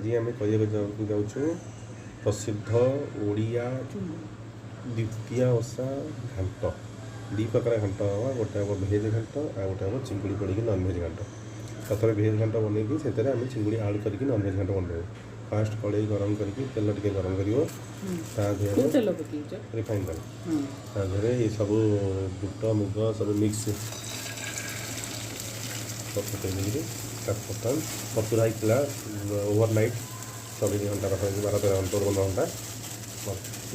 ଆଜି ଆମେ କରିବାକୁ ଯାଉଛୁ ପ୍ରସିଦ୍ଧ ଓଡ଼ିଆ ଦ୍ୱିତୀୟା ଓଷା ଘାଣ୍ଟ। ଦୁଇ ପ୍ରକାର ଘାଣ୍ଟ ହେବ। ଗୋଟେ ହେବ ଭେଜ୍ ଘାଣ୍ଟ, ଆଉ ଗୋଟେ ହେବ ଚିଙ୍ଗୁଡ଼ି ପଡ଼ିକି ନନ୍ଭେଜ୍ ଘାଣ୍ଟ। ପ୍ରଥମେ ଭେଜ୍ ଘାଣ୍ଟ ବନେଇକି ସେଥିରେ ଆମେ ଚିଙ୍ଗୁଡ଼ି ଆଡ଼୍ କରିକି ନନ୍ଭେଜ୍ ଘାଣ୍ଟ ବନେଇବୁ। ଫାଷ୍ଟ କଡ଼େଇ ଗରମ କରିକି ତେଲ ଟିକେ ଗରମ କରିବ। ତା ଦେହରେ କୋଉ ତେଲ ପକେଇଛ? ରିଫାଇନ୍ ତେଲ। ତା ଦେହରେ ଏସବୁ ବୁଟ, ମୁଗ ସବୁ ମିକ୍ସ ପକେଇ ଦେଇକିରି ତାକୁ ବର୍ତ୍ତମାନ ବତୁରା ହେଇଥିଲା ଓଭର ନାଇଟ୍, 24 ଘଣ୍ଟା ପାଖାପାଖି, 12-13 ଘଣ୍ଟା, 15 ଘଣ୍ଟା।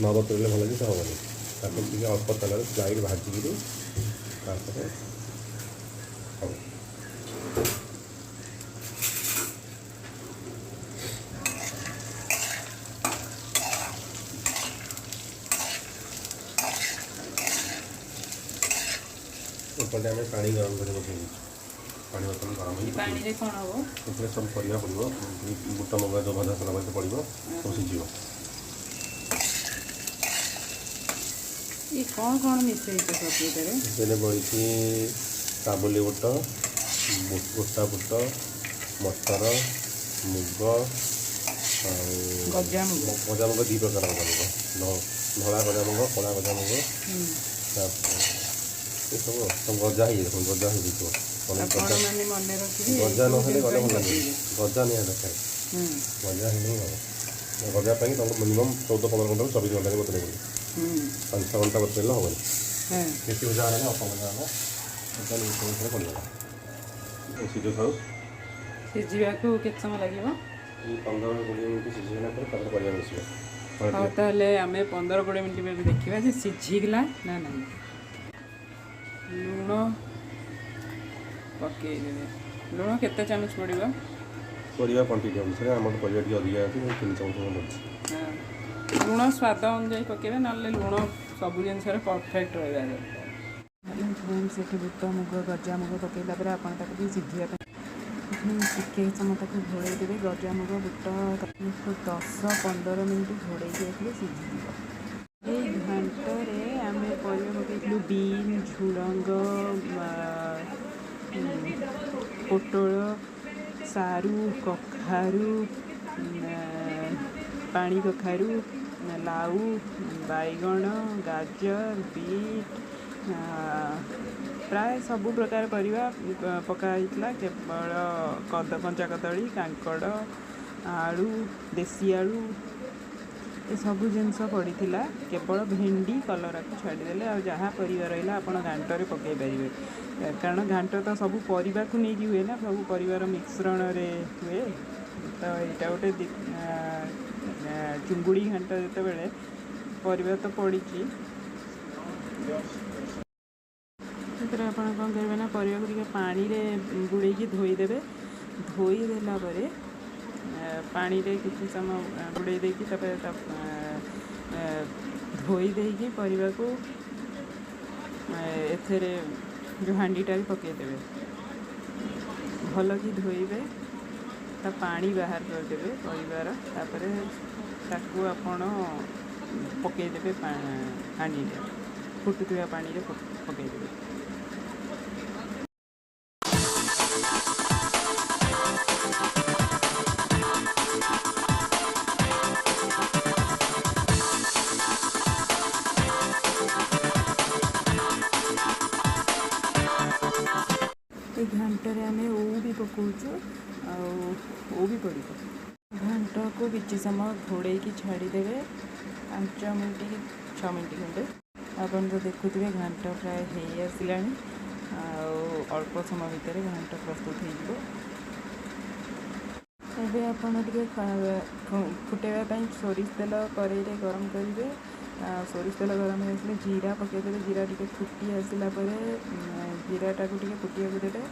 ନ ବତୁରେଇଲେ ଭଲ ଜିନିଷ ହେବନି। ତାକୁ ଟିକେ ଅଳ୍ପ ତେଲରେ ସ୍ଲାଇଟ୍ ଭାଜିକିରି ତାପରେ ହବ। ଏପଟେ ଆମେ ପାଣି ଗରମ କରି ବସେଇ ଦେଇଛୁ। ପାଣି ବର୍ତ୍ତମାନ ଗରମ ହେଇକି ପାଣିରେ କ'ଣ ହବ? ଏଥିରେ ସବୁ ପରିବା ପଡ଼ିବ। ବୁଟ, ମୁଗ ଯେଉଁ ଭଜା ସାରିଲା ପରେ ପଡ଼ିବ, ସବୁ ସିଝିବ। ଇଏ କ'ଣ କ'ଣ ମିଶେଇଛ ସବୁ ଏଥିରେ? ଏଥିରେ ପଡ଼ିଛି କାବୁଲି ବୁଟ, ଗୋଟା ବୁଟ, ମଟର, ମୁଗ ଆଉ ଗଜାମୁଗ। ଗଜାମୁଗ, ଦୁଇ ପ୍ରକାର ଗଜାମୁଗ, ଧଳା ଗଜାମୁଗ, କଳା ଗଜାମୁଗ। ତାପରେ ଏସବୁ ସବୁ ଗଜା ହେଇଯାଇଥିବ, ଗଜା ହେଇଯାଇଥିବ। ଆପଣ ଗଜା ମାନେ ମନେ ରଖିବେ, ଗଜା ଏଇସବୁ ନହେଲେ ଜିନିଷ ଗଲେ ହିଁ ଭଲ ଲାଗିବନି। ପକେଇବେ। ଗଜା ନିହାତି ଦରକାର। ଗଜା ହେଲେ ହିଁ ହେବ। ଗଜା ପାଇଁ ତମକୁ ମିନିମମ୍ 14-15 ଘଣ୍ଟାରୁ 24 ଘଣ୍ଟା ବତୁରେଇବ। 5-6 ଘଣ୍ଟା ବତୁରେଇଲେ ହେବନି। ବେଶୀ ଭଜା ହେଲାନି, ଅଳ୍ପ ଭଜା ହେଲା। ବର୍ତ୍ତମାନ ଏସବୁ ଭିତରେ ପଡ଼ିଗଲା, ସିଝୁ ଥାଉ। ସିଝିବାକୁ କେତେ ସମୟ ଲାଗିବ? ଏଇ 15-20 ମିନିଟ୍ ସିଝିଗଲା ପରେ ତାପରେ ପରିବା ମିଶିବ। ହଉ, ତାହେଲେ ଆମେ 15-20 ମିନିଟ୍ ପରେ ଦେଖିବା ଯେ ସିଝିଗଲା ନା ନାହିଁ। ଲୁଣ ପକେଇଦେବେ। ଲୁଣ କେତେ ଚାମଚ ପଡ଼ିବ? ପରିବା କ୍ୱାଣ୍ଟିଟି ଅନୁସାରେ। ଆମର ପରିବା ଟିକେ ଅଧିକା ଅଛି, ମୁଁ 3 ଚାମଚ ପଡ଼ିଛି। ହଁ, ଲୁଣ ସ୍ୱାଦ ଅନୁଯାୟୀ ପକେଇବେ, ନହେଲେ ଲୁଣ ସବୁ ଜିନିଷରେ ପରଫେକ୍ଟ ରହିବା ଦରକାର। ସେଠି ବୁଟ, ମୁଗ, ଗଜା ମୁଗ ପକେଇଲା ପରେ ଆପଣ ତାକୁ ଟିକେ ସିଝିବା ପାଇଁ ଟିକେ ସମୟ ତାକୁ ଘୋଡ଼େଇ ଦେବେ। ଗଜା ମୁଗ, ବୁଟ 10-15 ମିନିଟ୍ ଘୋଡ଼େଇକି ରଖିଲେ ସିଝିଯିବ। ଏଇ ଘାଣ୍ଟରେ ଆମେ ପରିବା ପକେଇଥିଲୁ ବିନ୍, ଝୁଡ଼ଙ୍ଗ, ପୋଟଳ, ସାରୁ, କଖାରୁ, ପାଣି କଖାରୁ, ଲାଉ, ବାଇଗଣ, ଗାଜର, ବିଟ୍, ପ୍ରାୟ ସବୁ ପ୍ରକାର ପରିବା ପକା ହେଇଥିଲା। କେବଳ କଞ୍ଚା କଦଳୀ, କାଙ୍କଡ଼, ଆଳୁ, ଦେଶୀ ଆଳୁ, ଏସବୁ ଜିନିଷ ପଡ଼ିଥିଲା। କେବଳ ଭେଣ୍ଡି, କଲରାକୁ ଛାଡ଼ିଦେଲେ ଆଉ ଯାହା ପରିବା ରହିଲା ଆପଣ ଘାଣ୍ଟରେ ପକାଇ ପାରିବେ, କାରଣ ଘାଣ୍ଟ ତ ସବୁ ପରିବାକୁ ନେଇକି ହୁଏ ନା, ସବୁ ପରିବାର ମିଶ୍ରଣରେ ହୁଏ। ତ ଏଇଟା ଗୋଟେ ଚୁଙ୍ଗୁଡ଼ି ଘାଣ୍ଟ, ଯେତେବେଳେ ପରିବା ତ ପଡ଼ିଛି। ସେଥିରେ ଆପଣ କ'ଣ କରିବେ ନା ପରିବାକୁ ଟିକେ ପାଣିରେ ବୁଡ଼େଇକି ଧୋଇଦେବେ। ଧୋଇ ଦେଲା ପରେ ପାଣିରେ କିଛି ସମୟ ବୁଡ଼େଇ ଦେଇକି, ତାପରେ ତା ଧୋଇ ଦେଇକି ପରିବାକୁ ଏଥିରେ ଯେଉଁ ହାଣ୍ଡିଟାରେ ପକାଇଦେବେ। ଭଲ କି ଧୋଇବେ, ତା ପାଣି ବାହାର କରିଦେବେ ପରିବାର। ତାପରେ ତାକୁ ଆପଣ ପକାଇଦେବେ ହାଣ୍ଡିରେ, ଫୁଟୁଥିବା ପାଣିରେ ପକାଇଦେବେ। ଏଇ ଘାଣ୍ଟରେ ଆମେ ଓଉ ବି ପକାଉଛୁ, ଆଉ ଓଉ ବି ପଡ଼ିବ। ଘାଣ୍ଟକୁ କିଛି ସମୟ ଘୋଡ଼େଇକି ଛାଡ଼ିଦେବେ, 5 ମିନିଟ୍ କି 6 ମିନିଟ୍ ଖଣ୍ଡେ। ଆପଣ ତ ଦେଖୁଥିବେ ଘାଣ୍ଟ ପ୍ରାୟ ହେଇ ଆସିଲାଣି, ଆଉ ଅଳ୍ପ ସମୟ ଭିତରେ ଘାଣ୍ଟ ପ୍ରସ୍ତୁତ ହେଇଯିବ। ଏବେ ଆପଣ ଟିକେ ଫୁଟେଇବା ପାଇଁ ସୋରିଷ ତେଲ କରେଇରେ ଗରମ କରିବେ। ସୋରିଷ ତେଲ ଗରମ ହେଇ ଆସିଲେ ଜିରା ପକାଇଦେବେ। ଜିରା ଟିକେ ଫୁଟି ଆସିଲା ପରେ ଜିରାଟାକୁ ଟିକେ ଫୁଟିବାକୁ ଦେବେ।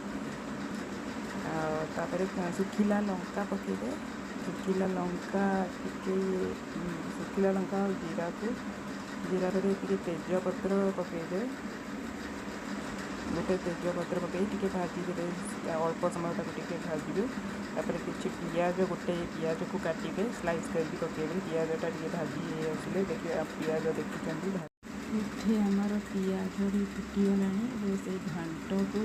ଆଉ ତାପରେ ଶୁଖିଲା ଲଙ୍କା ପକାଇବେ। ଶୁଖିଲା ଲଙ୍କା ଟିକେ, ଶୁଖିଲା ଲଙ୍କା ଆଉ ଜିରାକୁ, ଜିରାରେ ଟିକେ ତେଜପତ୍ର ପକାଇଦେବେ। ଗୋଟେ ତେଜପତ୍ର ପକାଇ ଟିକେ ଭାଜିଦେବେ, ଅଳ୍ପ ସମୟ ତାକୁ ଟିକେ ଭାଜିବେ। ତାପରେ କିଛି ପିଆଜ, ଗୋଟେ ପିଆଜକୁ କାଟିବେ, ସ୍ଲାଇସ୍ କରିକି ପକାଇବେ। ପିଆଜଟା ଟିକେ ଭାଜି ହେଇ ଆସିଲେ ଦେଖିବେ, ପିଆଜ ଦେଖୁଛନ୍ତି, ଏଠି ଆମର ପିଆଜ ବି ଫୁଟିଗଲାଣି। ଏବେ ସେଇ ଘାଣ୍ଟକୁ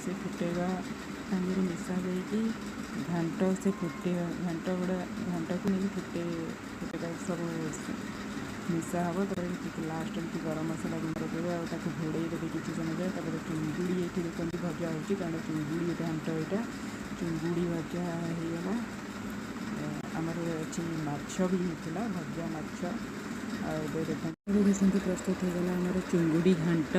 ସେ ଫୁଟେଇବା ପାଣିରେ ମିଶା ଦେଇକି ଘାଣ୍ଟ ସେ ଫୁଟେଇବା, ଘାଣ୍ଟ ଗୁଡ଼ା ଘାଣ୍ଟକୁ ନେଇକି ଫୁଟେଇବା, ସବୁ ମିଶା ହେବ। ତାପରେ ଟିକେ ଲାଷ୍ଟ ଏମିତି ଗରମ ମସଲା ଗୁଣ୍ଡ ପକାଇବେ ଆଉ ତାକୁ ଘୋଡ଼େଇ ଦେବେ କିଛି ସମୟ ଯାଏ। ତାପରେ ଚୁଙ୍ଗୁଡ଼ି ଏଇଠି ଦେଖନ୍ତୁ ଭଜା ହେଉଛି, କାରଣ ଚୁଙ୍ଗୁଡ଼ି ଘାଣ୍ଟ ଏଇଟା। ଚୁଙ୍ଗୁଡ଼ି ଭଜା ହେଇଗଲା। ଆମର ଅଛି ମାଛ ବି ହେଇଥିଲା, ଭଜା ମାଛ। ଆଉ ଏବେ ଦେଖନ୍ତୁ, ଏବେ ଦେଖନ୍ତୁ ପ୍ରସ୍ତୁତ ହେଇଗଲା ଆମର ଚୁଙ୍ଗୁଡ଼ି ଘାଣ୍ଟ।